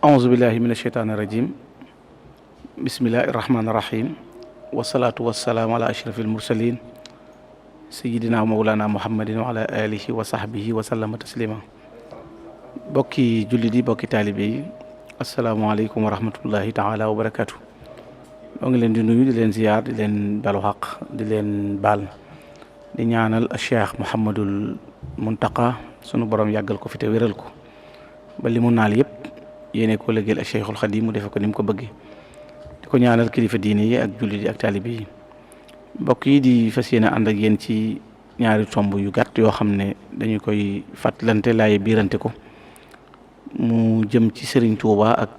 auzu billahi min asheytaani rajim bismillahi irrahmani irrahim wasalaatu wasalaamu ala ashraf almursalin sayidina mawlana muhammadin wa ala alihi wa sahbihi wa sallama taslima bokki jullit yi bokki taalibe yi asalaamaaleykum wa rahmatullahi taala wa barakatu moo ngi leen di nuyu di leen ziyaar di leen balu xaq di leen baal di ñaanal cheikh Mouhamadul Muntaqa sunu borom yàggal ko fi te wéral ko ba li mu naal yëpp yéene ko liggéeyal ak Cheikhul Khadim mu defe ko ni mu ko bëggee di ko ñaanal kilifa diine yi ak jullit yi ak taalibe yi mbokk yi di fas yéene ànd ak yéen ci ñaari tomb yu gàtt yoo xam ne dañu koy fàttalante laaye biirante ko mu jëm ci Serigne Touba ak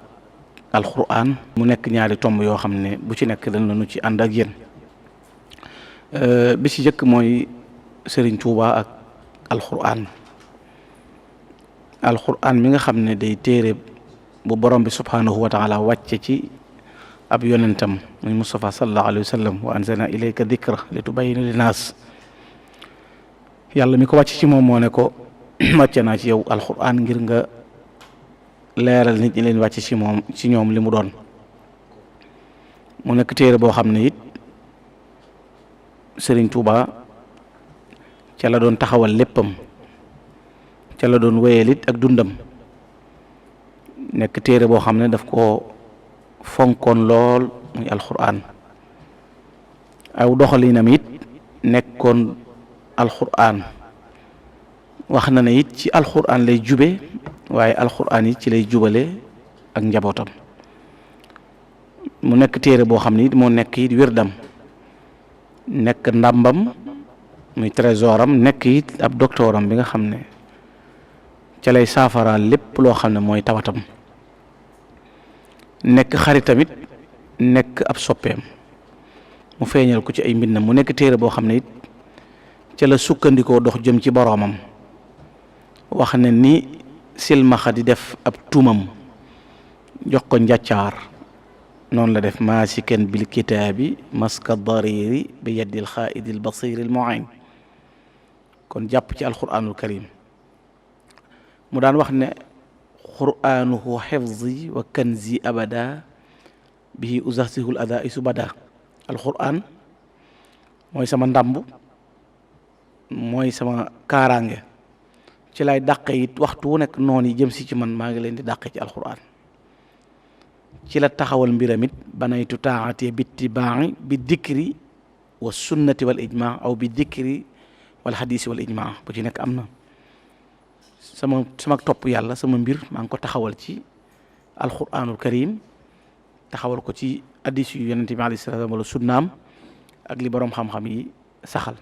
alquran mu nekk ñaari tomb yoo xam ne bu ci nekk dañ lañu ci ànd ak yéen bi ci jëkk mooy Serigne Touba ak alquran mi nga xam ne day téere bu borom bi subhanahu wa taala wàcce ci ab yonentam muy Mustafa sallallahu alayhi wa sallam wa anzalna ilayka dikra li tubayyina linnaas yàlla mi ko wàcc ci moom moo ne ko wàcce naa ci yow alquran ngir nga leeral nit ñi leen wàcce ci moom ci ñoom li mu doon mu nekk téere boo xam ne it Serigne Touba ca la doon taxawal léppam ca la doon wéyal it ak dundam nekk téere boo xam ne daf ko fonkoon lool muy alquran aw doxalinam it nekkoon alquran wax na ne it ci alquran lay jube waaye alquran it ci lay jubale ak njabootam mu nekk téere boo xam ne it moo nekk it wirdam nekk ndàmbam muy trésoram nekk it ab doctoram bi nga xam ne ca lay saafaraal lépp loo xam ne mooy tawatam nekk xaritamit nekk ab soppeem mu feeñal ko ci ay mbindam mu nekk téere boo xam ne it ca la sukkandikoo dox jëm ci boroomam wax ne ni silmaxa di def ab tuumam jox ko njàccaar noonu la def maasikan bil kitaabi maska dariri bi yaddil xaaidil basiril muin kon jàpp ci alquranul karim mu daan wax ne qur'anuhu xifzi wa kanzi abada bihi uzahsihul ada isu bada alquran mooy sama ndàmb mooy sama kaaraange ci lay dàqe it waxtu wu nekk noon yi jëm si ci man maa ngi leen di dàqe ci alquran ci la taxawal mbiramit banaytu taati bittibaai bi dikri wa sunnati wal ijma aw bi dikri wal hadisi wal ijma bu ci nekk am na sama topp yàlla sama mbir maa ngi ko taxawal ci alquranul karim taxawal ko ci addis yu yonente bi alayhi salaam wala sunnaam ak li boroom xam-xam yi saxal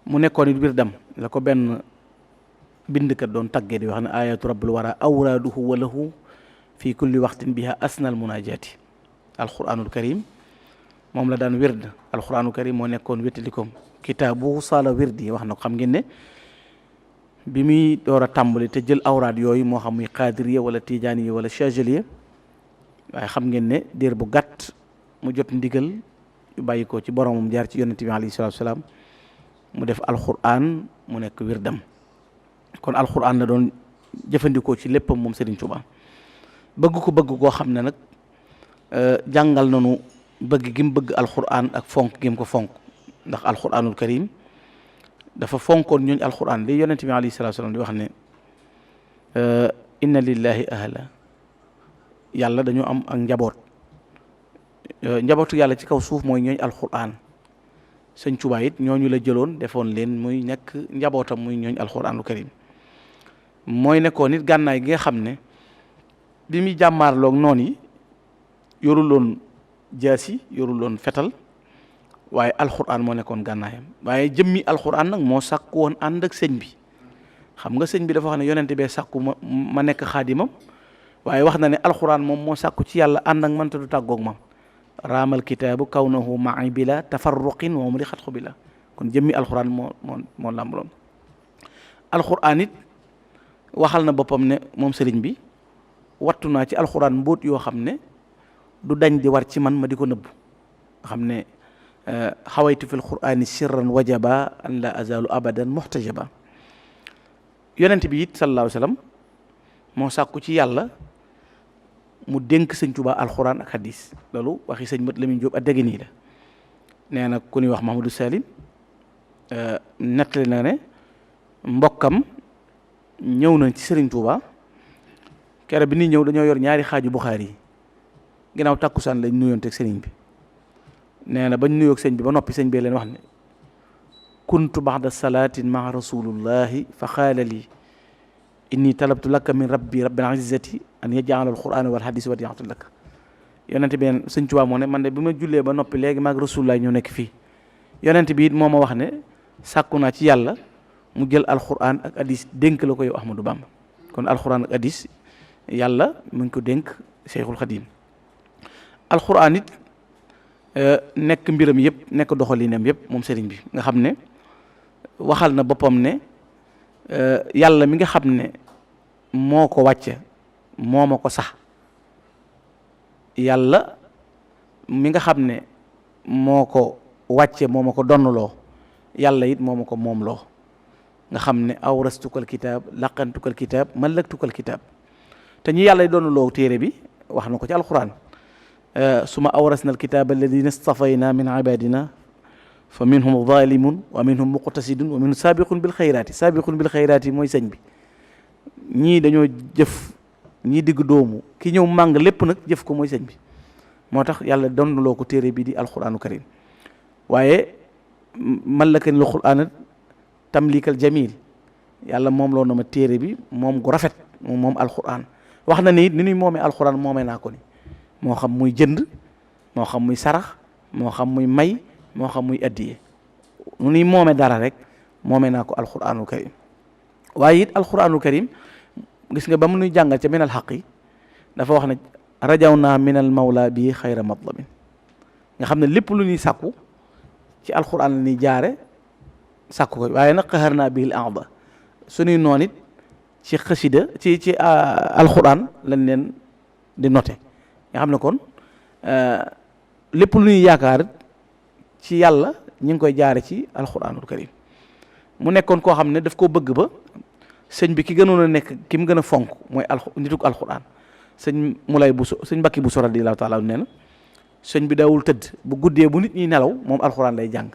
mu nekkoon it biir dem la ko benn bindkat doon taggee di wax ne ayatu rabbil wara awraaduhu wa lahu fi kulli waxtin biha asnal munajati alquranul karim moom la daan wird alquranul karim moo nekkoon wéttalikoom kitaabu sala wirdi wax na ko xam ngeen ne bi muy door a tàmbali te jël awraad yooyu moo xam muy qaadiriya wala tijaaniya wala chaziliya waaye xam ngeen ne diir bu gàtt mu jot ndigal yu bàyyi ko ci boromam jaar ci yonente bi alayhi salaatu salaam mu def alquran mu nekk wirdam kon alquran la doon jëfandikoo ci léppam moom Serigne Touba bëgg koo xam ne nag jàngal nañu bëgg gi mu bëgg alquran ak fonk gi mu ko fonk ndax alquranul karim dafa fonkoon ñooñ alquran li yonente bi alayhi salaatu salaam di wax ne inna lillahi ahla yàlla dañoo am ak njaboot njabootu yàlla ci kaw suuf mooy ñooñ alquran sëñ Tuubaa it ñooñu la jëloon defoon leen muy nekk njabootam muy ñooñ alquranul karim mooy nekkoon nit gànnaay gi nga xam ne bi muy jàmmaarloog noon yi yoruloon jaasi yoruloon fetal waaye alquran moo nekkoon gànnaayam waaye jëmmi alquran nag moo sàkku woon ànd ak sëñ bi xam nga sëñ bi dafa wax ne yonente bee sàkku ma nekk xaadimam waaye wax na ne alquran moom moo sàkku ci yàlla ànd ak man te du tàggoog moom raamal kitaabu kawnahu ma'i bila tafarruqin moom li xatxu bi la kon jëmmi alquran moo làmbaloon alquran it waxal na boppam ne moom sëriñ bi wattu naa ci alquran mbóot yoo xam ne du dañ di war ci man ma di ko nëbbu nga xam ne xawaytu fi alqurani sirran wajaba an la azalu abadan muhtajaba yonent bi it sallallahu alayhi wa sallam moo sàkku ci yàlla mu dénk sëñ Tuubaa alxuraan ak hadis loolu waxi sëñ Mat Lamin Jóob ak nii la nee na ku ñuy wax Mahamadou Salim nettali na ne mbokkam ñëw nañ ci sëriñ Tuubaa kere bi ni ñëw dañoo yor ñaari xaaju Buxaari yi ginnaaw tàkkusaan lañ nuyoonteeg sëriñ bi nee na bañ nuyoog sëñ bi ba noppi sëñ bi leen wax ne kuntu baxda salaatin maa rasulullahi fa xaala lii inni talabtu laka min rabbil izzati an yaj'ala alqur'ana wal hadis wadi'atan laka yonent bi sëñ Tuubaa moo ne man de bi ma jullee ba noppi léegi maag rasulullahi ñoo nekk fii yonent bi it moo ma wax ne sàkku naa ci yàlla mu jël alqur'an ak hadis dénk la ko yow Ahmadou Bamba kon alqur'an ak hadis yàlla mu ngi ko dénk Cheikhul Khadim alqur'an it nekk mbiram yëpp nekk doxalinam yëpp moom sëriñ bi nga xam ne waxal na boppam ne yàlla mi nga xam ne moo ko wàcce moo ma ko sax yàlla mi nga xam ne moo ko wàcce moo ma ko donnloo yàlla it moo ma ko moom loo nga xam ne awrastukal kitaab laqantukal kitaab mallaktukal kitaab te ñi yàlla donnloo téere bi wax na ko ci alquran suma awrasna alkitaaba alladina stafayna min ibadina fa minhum zalimun wa minhum muqtasidun wa minhum sabiqun bil xayraati mooy sëñ bi ñii dañoo jëf ñii digg doomu ki ñëw màng lépp nag jëf ko mooy sëñ bi moo tax yàlla donnaloo ko téere bi di alquranu karim waaye mallakani l qur'ana tamlikal jamil yàlla moom loo na ma téere bi moom gu rafet moom alquran wax na ni it ni ñuy moomee alquran moomee naa ko ni moo xam muy jënd moo xam muy sarax moo xam muy may moo xam muy addiye nu ñuy moome dara rek moomee naa ko alquranul karim waaye it alquranul karim gis nga ba mu nuy jàngal ca minal xaq yi dafa wax ne rajaw naa minal mawla bi xayra matlabin nga xam ne lépp lu ñuy sàkku ci alquran la ñuy jaare sàkku ko waaye nag xaxar naa bil aada suñuy noon it ci xasida ci alquran lañ leen di noté nga xam ne kon lépp lu ñuy yaakaar ci yàlla ñu ngi koy jaare ci alquranul karim mu nekkoon koo xam ne daf koo bëgg ba sëñ bi ki gënoon a nekk ki mu gën a fonk mooy nituk alquran sëñ Moulay Bousso sëñ Mbàkke Bousso radiyallahu taala nee na sëñ bi daawul tëdd bu guddee bu nit ñi nelaw moom alquran lay jàng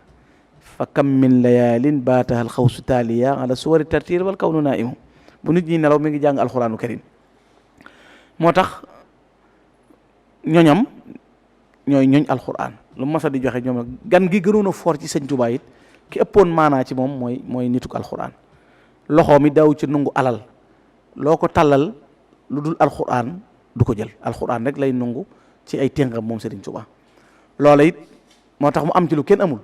fa kam min layaalin baatahal xawsu taaliya ala suwari tartiir wal kawnu naimu bu nit ñi nelaw mi ngi jàng alquranul karim moo tax ñooñam ñooy ñooñ alquran lu masa di joxe ñoom gan gi gënoon a foor ci sëñ Tuubaa it ki ëppoon maanaa ci moom mooy nituk alquran loxo mi daaw ci nungu alal loo ko tàllal lu dul alquran du ko jël alquran rek lay nungu ci ay téngam moom Sëriñ Tuubaa loola it moo tax mu am ci lu kenn amul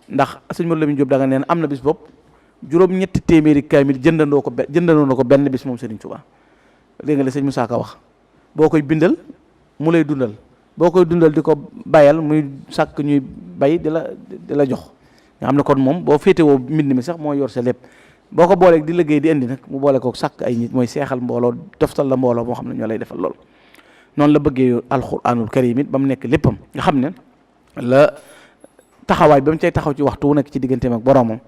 ndax sëñ Mor Lamin Jóob da nga neen am na bis bopp juróom-ñetti téeméeri kaamil jëndandoo na ko benn bis moom Sëriñ Tuubaa dégg nga la sëñ Musaa Ka wax boo koy bindal mu lay dundal boo koy dundal di ko bayal muy sàkk ñuy bay di la jox nga xam ne kon moom boo féetewoo mbind mi sax moo yor sa lépp boo ko booleeg di liggéey di indi nag mu boole ko sàkk ay nit mooy seexal mbooloo doftal la mbooloo moo xam ne ñoo lay defal lool noonu la bëggee alquranul karim it ba mu nekk léppam nga xam ne la taxawaay ba mu cay taxaw ci waxtu wu nekk ci digganteem ak boromam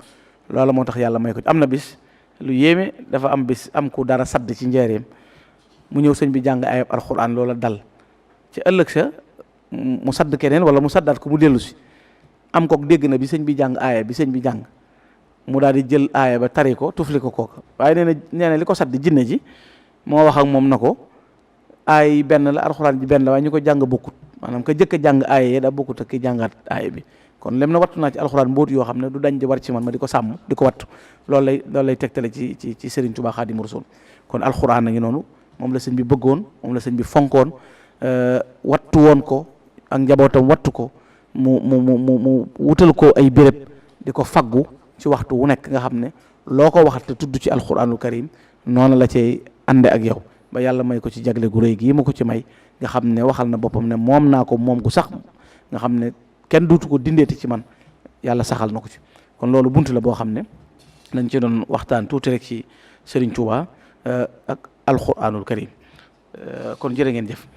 loolu moo tax yàlla may ko am na bis lu yéeme dafa am bis am ku dara sadd ci njaareem mu ñëw sëñ bi jàng ayab alquran loola dal ci ëllëg sa mu sadd keneen wala mu saddaat ko mu dellu si am kook dégg na bi sëñ bi jàng aaya bi sëñ bi jàng mu daal di jël aaya ba tari ko tufli ko kooka waaye nee na li ko sadd jinne ji moo wax ak moom na ko aaya yi benn la alxuraan ji benn la waaye ñu ko jàng bokkut maanaam ka jëkk a jàng aaya yi daa bokkut ak ki jàngaat aaya bi kon lem na wattu naa ci alxuraan mbóot yoo xam ne du dañ di war ci man ma di ko sàmm di ko wattu loolu lay tegtale ci Serigne Touba Xaadimu Rasuul kon alxuraan a ngi noonu moom la sëñ bi bëggoon moom la sëñ bi fonkoon wattu woon ko ak njabootam wattu ko mu wutal ko ay béréb di ko faggu ci waxtu wu nekk nga xam ne loo ko waxat te tudd ci alxuraanul karim noonu la cay ànde ak yow ba yàlla may ko ci jagle gu rëy gii ma ko ci may nga xam ne waxal na boppam ne moom naa ko moom gu sax nga xam ne kenn duutu ko dindeeti ci man yàlla saxal na ko ci kon loolu bunt la boo xam ne lañ ci doon waxtaan tuuti rek ci Serigne Touba ak alxuraanul karim kon jërë ngeen jëf